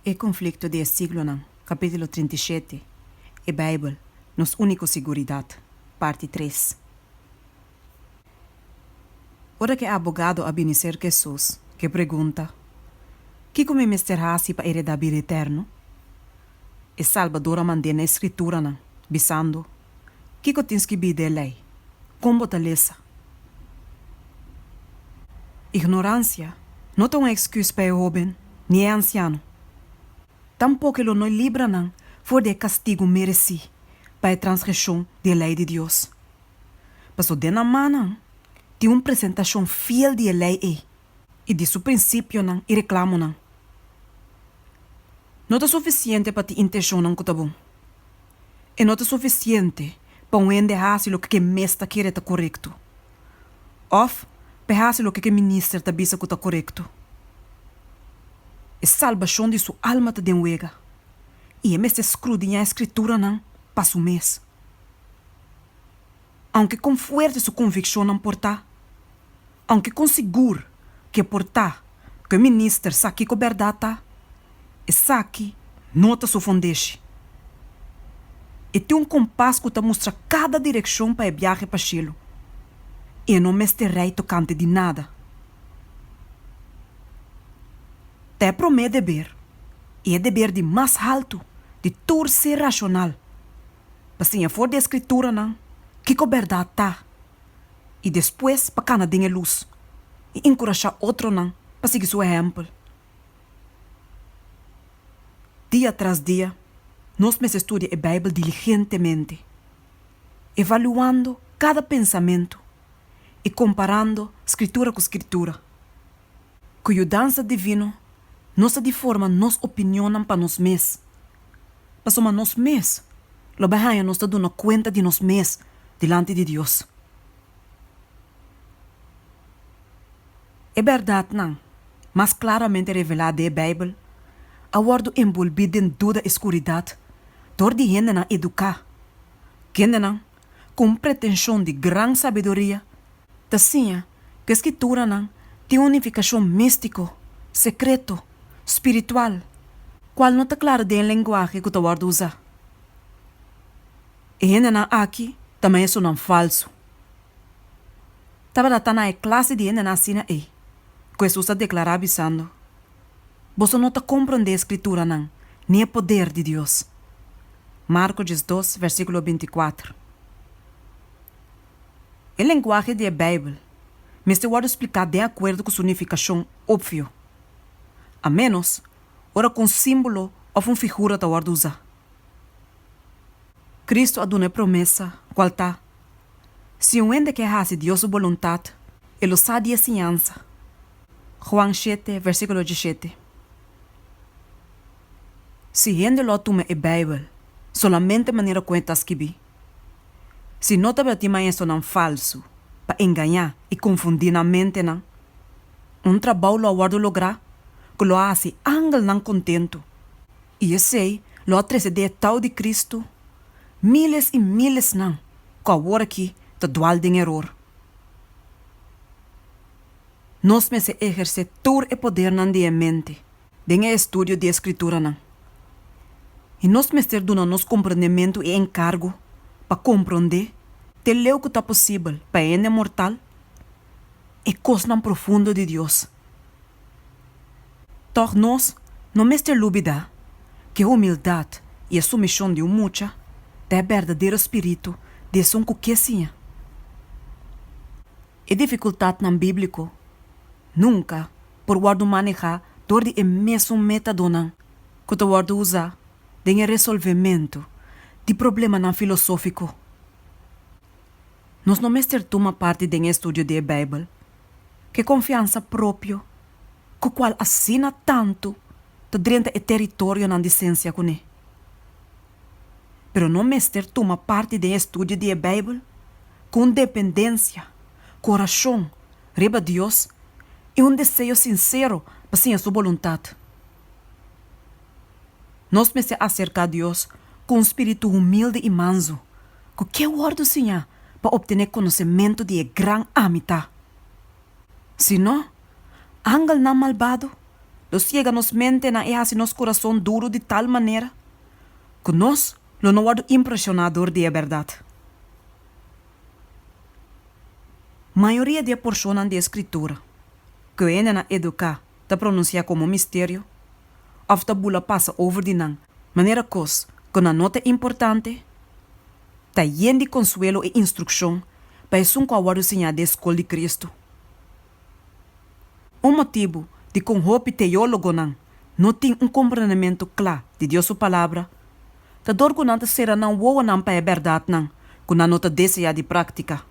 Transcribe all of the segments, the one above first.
E Konflikto di e Siglonan, kapítulo 37, E Beibel, Nos Úniko Siguridat, parti tres. Ora ku e abogado a bini serka Hesus ku e pregunta, Kiko mi mester hasi pa heredá bida eterno? E Salbador a mand'é na e Skrituranan, bisando, Kiko tin skibí den e Lei? Kon bo ta lesa? Ignoransia no ta un èksküs pa e hóben ni e ansiano. Tampoko e lo no libra nan for di e kastigu meresí pa e transgreshon di e lei di Dios. Pasobra den nan mannan tin un presentashon fiel di e lei ei i di su prinsipionan i reklamonan. No ta sufisiente pa tin intenshonnan ku ta bon. E no ta sufisiente pa un hende hasi loke ke mes ta kere ta korekto òf pa e hasi loke ke minister ta bisa ku ta korekto. E salbashon di su alma ta den wega i e mester skrudiñá e Skrituranan pa su mes. Aunke kon fuerte su konvikshonnan por ta, aunke kon sigur ku e por ta ku e minister sa kiko bèrdat ta, esaki no ta su fondeshi. E tin un kompas ku ta mustra kada direkshon pa e biahe pa shelu, i e no mester rei tokante di nada. Ta e promé deber, i e deber di mas haltu di tur ser rashonal, pa siña for di e Skrituranan kiko bèrdat ta i despues pa kana den e lus i enkurashá otronan pa sigui su ehèmpel. Dia tras dia, nos mester studia e Beibel diligentemente, evaluando kada pensamentu i komparando Skritura ku Skritura. Ku yudansa divino, nos ta di forma nos opinionnan pa nos mes, pasobra nos mes lo bai haña nos ta duna kuenta di nos mes dilanti di Dios. E bèrdatnan mas klaramente revelá den e Beibel a wòrdu enbolbí den duda i skuridat dor di hendenan eduká, kendenan ku un pretenshon di gran sabiduria ta siña ku e Skrituranan tin un nifikashon místiko, sekreto, spiritual, kual no ta klaro den e lenguahe ku ta wòrdu usá. E hendenan aki ta maestronan falsu. Tabata ta na e klase di hendenan asina ei ku Hesus a deklará bisando, Boso no ta komprondé e Skrituranan ni e poder di Dios. Marko 12, versíkulo 24. E lenguahe di e Beibel mester wòrdu spliká den akuerdo ku su nifikashon opvio, a ménos ora ku un símbolo òf un figura ta wòrdu usá. Kristu a duna e promesa, kual ta, Si un hende ke hasi Dios su boluntat, e lo sa di e siñansa. Juan shete, versíkulo diesshete. Si hende lo a tuma e Beibel solamente manera ku e ta skibí, Si no tabatin maestronan falsu pa engañá i konfundí nan mentenan, un trabou lo a wòrdu lográ ku lo a hasi angelnan kontentu, i esei lo a trese den e tou di Kristu míles i mílesnan ku awor aki ta dual den eror. Nos mester ehersé tur e podernan di e mente. Den e estudio di e Skrituranan, i nos mester duna nos komprondementu e enkargo pa komprondé te leu ku ta posibel pa e hende mortal e kosnan profundo di Dios. Tòg nos no mester lubidá ku e humildat i e sumishon di un mucha ta e berdadero spiritu di esun ku ke siña. E difikultatnan bíbliko nunka por wòrdu manehá dor di e mesun métodonan ku ta wòrdu usá den e resolvementu di problemanan filosófiko. Nos no mester tuma parti den e estudio di e Beibel ku e konfiansa propio ku kual asina tantu ta drenta e teritorionan di sensia kuné. Pero no mester tuma parti den e estudio di e Beibel ku un dependensia, ku orashon riba Dios i un deseo sinsero pa siña su boluntat. Nos mester aserká Dios ku un spiritu humilde i mansu, ku ke wòrdu siñá pa optené konosementu di e gran Ami Ta. Si no, angelnan malbado. lo siega nos mentenan i hasi nos kurason duru di tal manera ku nos lo no wòrdu impreshoná dor di e bèrdat. Mayoria di e porshonnan di e Skritura ku e hendenan eduká ta pronunsiá komo misterio òf ta bula pasa over di nan manera kos ku nan no ta importante, ta yen di konsuelo i instrukshon pa esun ku a wòrdu siñá den e skol di Kristu. Un motibu dikon hopi teólogonan no tin un komprendementu kla di Dios su Palabra ta dor ku nan ta sera nan wowonan pa e bèrdatnan ku nan no ta deseá di práktika.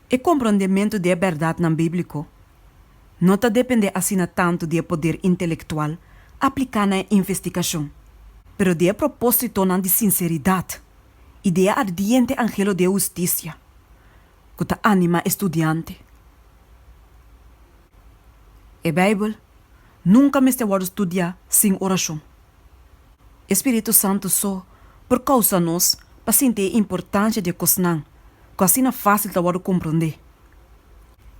E komprendementu di e bèrdatnan bíbliko no ta dependé asina tantu di e poder intelektual apliká na e investigashon, pero di e propósitonan di sinseridat i di e ardiente anhelo di e hustisia ku ta animá e studiante. E Beibel nunka mester wòrdu studiá sin orashon. E spiritu santu so por kousa nos pa sinti e importansha di e kosnan ku asina fásil ta wòrdu komprondé.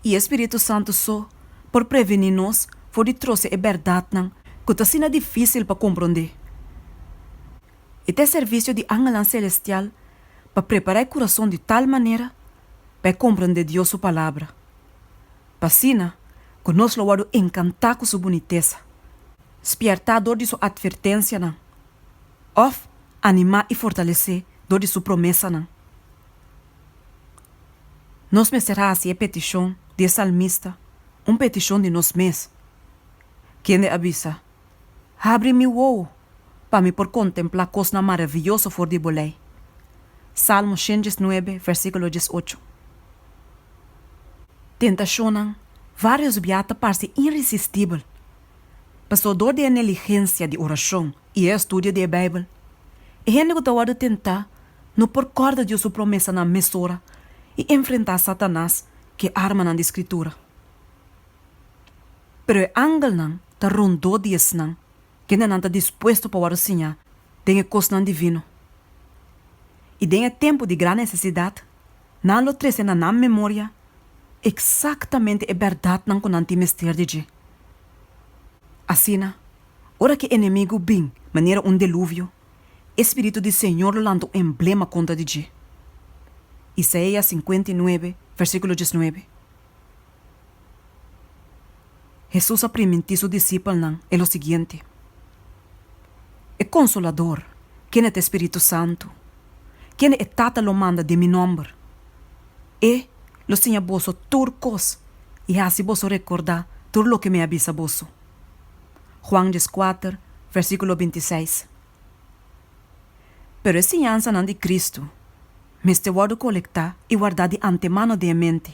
I e spiritu santu so por prevení nos for di trose e bèrdatnan ku ta asina difísil pa komprondé. E ta e servisio di angelnan selestial pa prepará e kurason di tal manera pa e komprondé Dios su Palabra, pa asina ku nos lo wòrdu enkantá ku su bunitesa, spièrtá dor di su atvertensianan, òf animá i fortalesé dor di su promesanan. Nos mester hasi e petishon di e salmista un petishon di nos mes, kende a bisa, Habri mi wowo pa mi por kontemplá kosnan maravioso for di bo lei. Salmo 119, versíkulo 18. Tentashonnan vários bia ta parse iresistibel, pasobra dor di e neligensia di orashon i e estudio di e Beibel, e hende ku ta wòrdu tentá no por kòrda Dios su promesanan mesora i enfrentá Satanas ku e armanan di Skritura. Pero e angelnan ta rondó di esnan kendenan ta dispuesto pa wòrdu siñá den e kosnan divino. I den e tempu di gran nesesidat, nan lo trese na nan memoria eksaktamente e bèrdatnan ku nan tin mester di dje. Asina, ora ku e enemigu bin manera un deluvio, e spiritu di Señor lo lanta un emblema kontra di dje. Isaías 59, versíkulo 19. Hesus a primintí su disipelnan e lo siguiente, E Konsolador, kende ta e Spiritu Santu, kende e Tata lo manda den mi nòmber, e lo siña boso tur kos i hasi boso rekordá tur loke mi a bisa boso. Juan 14, versíkulo 26. Pero e siñansanan di Kristu mester wòrdu kolektá i wardá di antemano den e mente.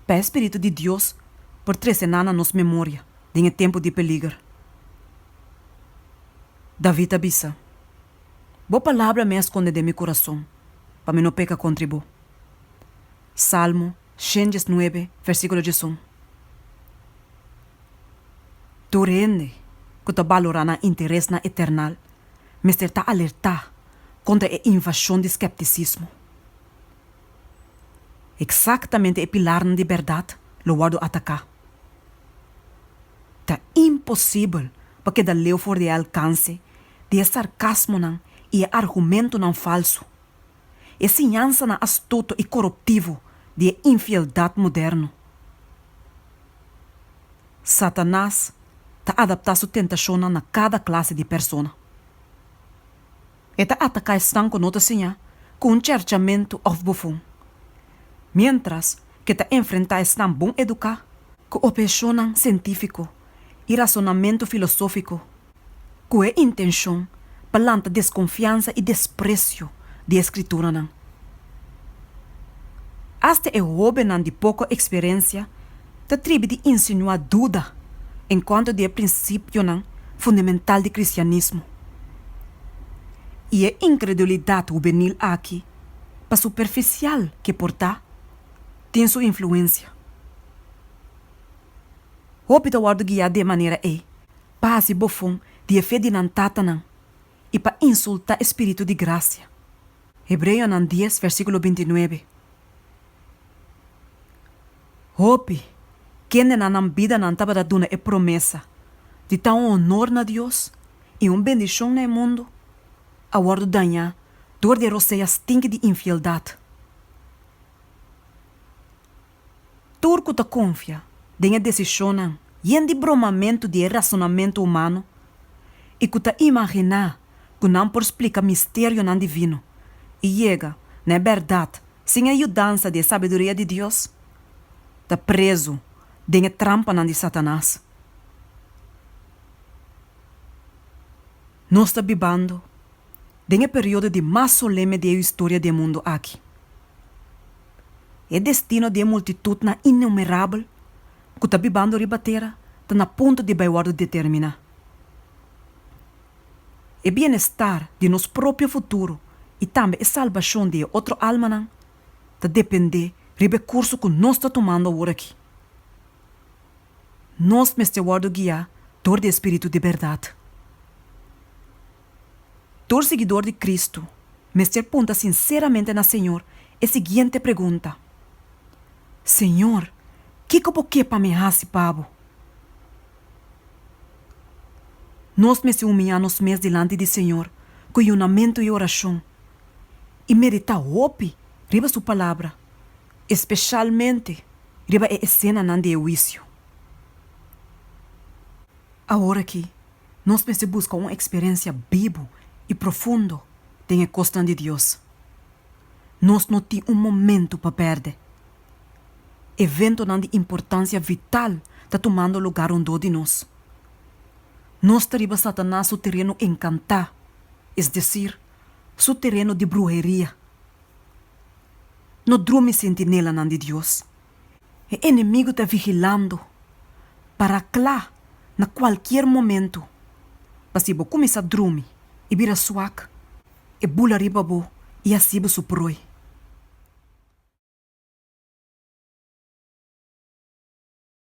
Pa e spiritu di Dios por trese nan na nos memoria den e tempu di peliger. David a bisa, Bo palabra mi a skonde den mi kurason, pa mi no peka kontra bo. Salmo 119, versíkulo 11. Tur hende ku ta balorá nan interesnan eternal mester ta alertá kontra e invashon di skeptisismo. Eksaktamente e pilarnan di bèrdat lo wòrdu ataká. Ta imposibel pa keda leu for di e alkanse di e sarkasmonan i e argumentonan falsu, e siñansanan astuto i koruptivo di e infieldat moderno. Satanas ta adaptá su tentashonnan na kada klase di persona. E ta ataká esnan ku no ta siña ku un chèrchamentu òf bofon, miéntras ku e ta enfrentá esnan bon eduká ku opheshonnan sientífiko i rasonamentu filosófiko ku e intenshon pa lanta deskonfiansa i despresio di e Skrituranan. Asta e hóbennan di poko eksperensia ta tribi di insinuá duda enkuanto di e prinsipionan fundamental di kristianismo. I e inkredulidat hubenil aki, pa superfisial ke por ta, tin su influensia. Hopi ta wòrdu guiá di e manera ei pa hasi bofon di e fe di nan tatanan i pa insultá e spiritu di grasia. Hebreonan dies versíkulo 29. Hopi. kendenan nan bidanan tabata duna e promesa di ta un honor na Dios i un bendishon na e mundu, a wòrdu dañá dor di e rosea stinki di infieldat. Tur ku ta konfia den e desishonnan yen di bromamentu di e rasonamentu humano i ku ta imaginá ku nan por splika misterionan divino i yega na e bèrdat sin e yudansa di e sabiduria di Dios, ta prezu den e trampanan di Satanas. Nos ta bibando den e periodo di mas soleme di e historia di e mundu aki. E destino di e multitutnan innumerabel ku ta bibando riba tera ta na punto di bai wòrdu determiná. E bienestar di nos propio futuro i tambe e salbashon di e otro almanan ta dependé riba e kurso ku nos ta tumando awor aki. Nos mester wòrdu guiá dor di e spiritu di bèrdat. Tur siguidor di Kristu mester punta sinseramente na Señor e siguiente pregunta, Señor, kiko bo ke pa mi hasi pa bo? Nos mester humiyá nos mes dilanti di Señor ku yunamentu i orashon i meditá hopi riba Su Palabra, espeshalmente riba e esenanan di e huisio. Aworakí nos mester buska un eksperensia bibu i profundo den e kosnan di Dios. Nos no tin un momentu pa pèrdè. Eventonan di importansia vital ta tumando lugá rondó di nos. Nos ta riba Satanas su tereno enkantá, es desir, su tereno di bruheria. No drumi sentinelanan di Dios. E enemigu ta vigilando, para kla na kualkier momentu pa si bo kuminsá drumi i bira suak, e bula riba bo i hasi bo su prooi.